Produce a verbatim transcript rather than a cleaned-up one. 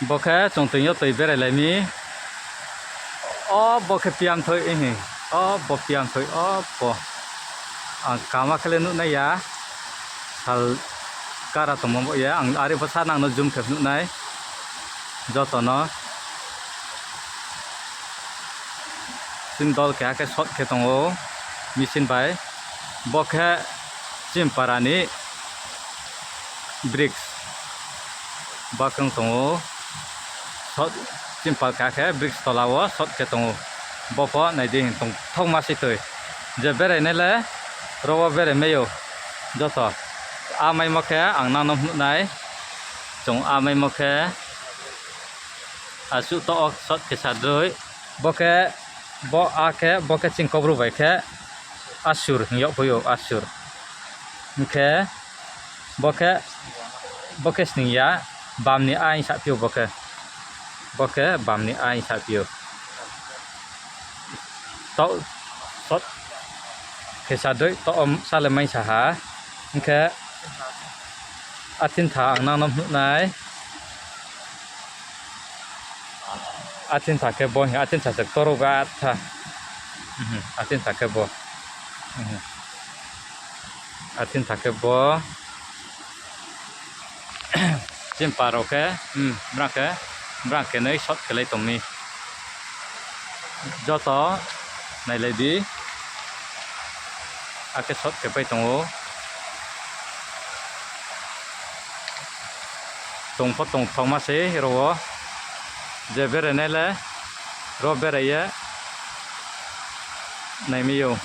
Bo khe chung toing yo toi berai lai mi. O bo khe piamthoi, ihi. O bo piamthoi, o bo. Ang kama khe le nuh nai ya. Sal kara tongmo bo ye. Ang are pho sa nang no zoom khe nuh nai. Joto no. Chini dol keha khe shot khe tong ou, machine bai. Bo khe chini para ni bridge. Bakang tong ou. Shot, chini para keha khe bridge tola wo shot khe tong ou. Bo pho nai di, tongthaoma se toi. Je berai nai le, ro wo berai mai ou. Joto. A maimo khe ang nang no phnuh nai. Chung a maimo khe. Asuh to o shot khe sa doi. Bo khe, bo a khe, bo khe chini Kaubru bai khe asur hing yagphi ou, asur. Hing khe, bo khe, bo khe sning ya, bam ni aing saphi ou bo khe. Bo khe bam ni aing saphi ou. Taoh, taoh, khe sa doi, taoh o sa le mai sa ha. Hing khe, a thintha ang nang no phnuh nai. A thintha khe bo, a thintha se ktor ou ba tha. A thintha khe bo. A thintha khe bo. Chini para rao khe, brang khe, brang khe noi shot khe lai tong mi. Joto nailai di. Akhe shot khe pai tong ou. Tong pho tongthaoma sei ro wo. Je berai nai le, ro berai ye nai mi ou.